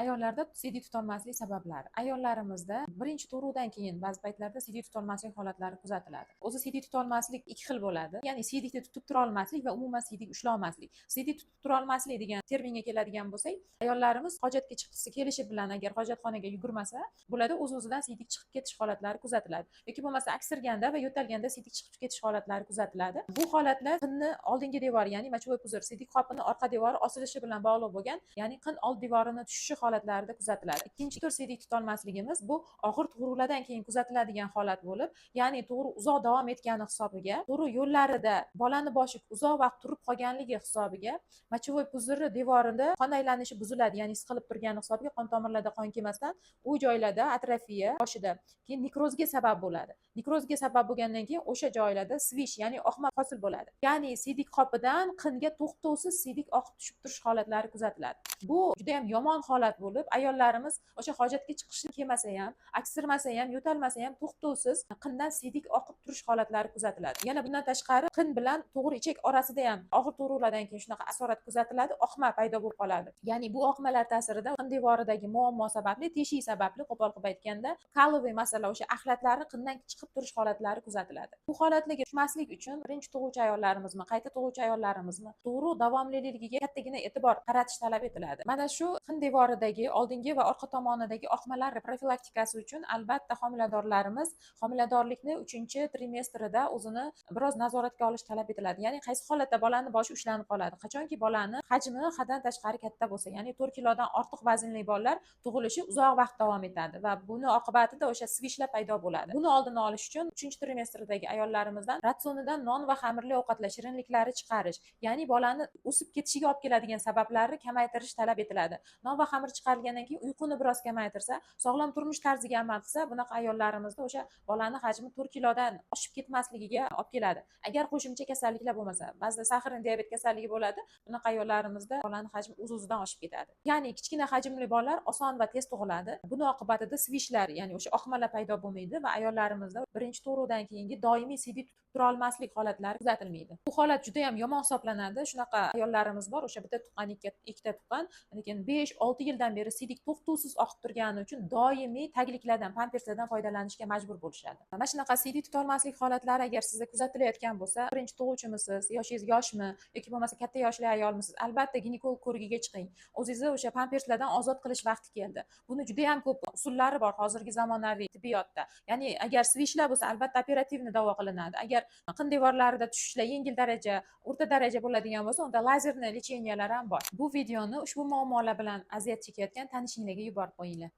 Ayollarda siydik tutolmaslik sabablari. Ayollarimizda birinchi tug'ruqdan keyin ba'zi paytlarda siydik tutolmaslik holatlari kuzatiladi. O'zi siydik tutolmaslik ikki xil bo'ladi. Ya'ni siydikni tutib tura olmaslik va umuman siydik ushlolmaslik. Siydik tutib tura olmaslik degan terminga keladigan bo'lsak, ayollarimiz hojatga chiqqisi kelishi bilan agar hojatxonaga yugurmasa, bularda o'z-o'zidan siydik chiqib ketish holatlari kuzatiladi. Yoki bo'lmasa aksirganda va yo'talganda siydik chiqib ketish holatlari kuzatiladi. Bu holatlar qinni oldingi devori, ya'ni мочевой пузырь, siydik qopini orqa devori osilishi bilan bog'liq bo'lgan, ya'ni qin old devorini tushishi holatlarida kuzatiladi. Ikkinchi tur siydik tutolmasligimiz bu og'ir tug'ruqlardan keyin kuzatiladigan holat bo'lib, ya'ni tug'ruq uzoq davom etgani hisobiga, tug'ruq yo'llarida bolani boshi uzoq vaqt turib qolganligi hisobiga мочевой пузырь devorida qon aylanishi buziladi, ya'ni siqilib turgani hisobiga qon tomirlarda qon kelmasdan u joylarda atrofiya boshida, keyin nekrozga sabab bo'ladi. Nekrozga sabab bo'lgandan keyin o'sha joylarda свищ, ya'ni oqma hosil bo'ladi. Ya'ni siydik qopidan qinga to'xtovsiz siydik oqib tushib turish holatlari kuzatiladi. Bu juda ham yomon holat bo'lib, ayollarimiz o'sha hojatga chiqishi kelmasa ham, aksirmasa ham, yo'talmasa ham to'xtovsiz qindan siydik oqib turish holatlari kuzatiladi. Yana bundan tashqari qin bilan to'g'ri ichak orasida ham og'ir tug'ruqlardan keyin shunaqa asorat kuzatiladi, oqma paydo bo'lib qoladi. Ya'ni bu oqmalar ta'sirida qin devoridagi muammo sababli, teshik sababli, qo'pol qilib aytganda, каловый masala, o'sha axlatlari qindan chiqib turish holatlari kuzatiladi. Bu holatlarga tushmaslik uchun birinchi tug'uvchi ayollarimizmi, qayta tug'uvchi ayollarimizmi, tug'ruq davomliligiga kattagina e'tibor qaratish talab etiladi. Mana shu qin devoridagi oldingi va orqa tomonidagi oqmalar profilaktikasi uchun albatta homiladorlarimiz homiladorlikni uchinchi trimestrida o'zini biroz nazoratga olish talab etiladi. Ya'ni qaysi holatda bolani boshi ushlanib qoladi? Qachonki bolani hajmi haddan tashqari katta bo'lsa, ya'ni 4 kilodan ortiq vaznli bolalar tug'ilishi uzoq vaqt davom etadi va buni oqibatida o'sha свищ lar paydo bo'ladi. Buni oldini olish uchun uchinchi trimestrdagi ayollarimizdan ratsionidan non va xamirli ovqatlar, shirinliklari chiqarish, ya'ni bolani o'sib ketishiga olib keladigan sabablarni kamaytirish talab etiladi. Non va xamir chiqarilgandan keyin uyquni biroz kamaytirsa, sog'lom turmush tarziga amal qilsa, bunaqa ayollarimizda o'sha bolani hajmi 4 kilodan oshib ketmasligiga olib keladi. Agar qo'shimcha kasalliklar bo'lmasa, ba'zida сахарный diabet kasalligi bo'ladi, bunaqa ayollarimizda bolani hajmi o'z o'zidan oshib ketadi. Ya'ni kichkina hajmli bolalar oson va tez tug'iladi. Buni oqibatida свищ lar, ya'ni o'sha oqmalar paydo bo'lmaydi va ayollarimizda birinchi tug'ruqdan keyingi doimiy siydik tutib tura olmaslik holatlari kuzatilmaydi. Bu holat juda ham yomon hisoblanadi. Shunaqa ayollarimiz bor, o'sha bitta tuqqan, ikkita tuqqan, lekin 5-6 yildan beri siydik to'xtovsiz oqib turgani uchun doimiy tagliklardan, pamperslardan foydalanishga majbur bo'lishadi. Mana shunaqa siydik tutolmaslik holatlari agar sizda kuzatilayotgan bo'lsa, birinchi tug'uvchimisiz, yoshingiz yoshmi yoki bo'lmasa katta yoshli ayolmisiz, albatta ginekolog ko'rigiga chiqing. O'zingizni o'sha pamperslardan ozod qilish vaqti keldi. Buni juda ham ko'p usullari bor hozirgi zamonaviy tibbiyotda. Ya'ni agar свищ lar bo'lsa, albatta оперативно davo qilinadi. Agar qin devorlarida tushishlar yengil daraja, o'rta daraja bo'ladigan bo'lsa, unda лазерный лечения lar ham bor. Bu videoni ushbu muammolar bilan aziyat chekayotgan tanishinglarga yuborib qo'yinglar.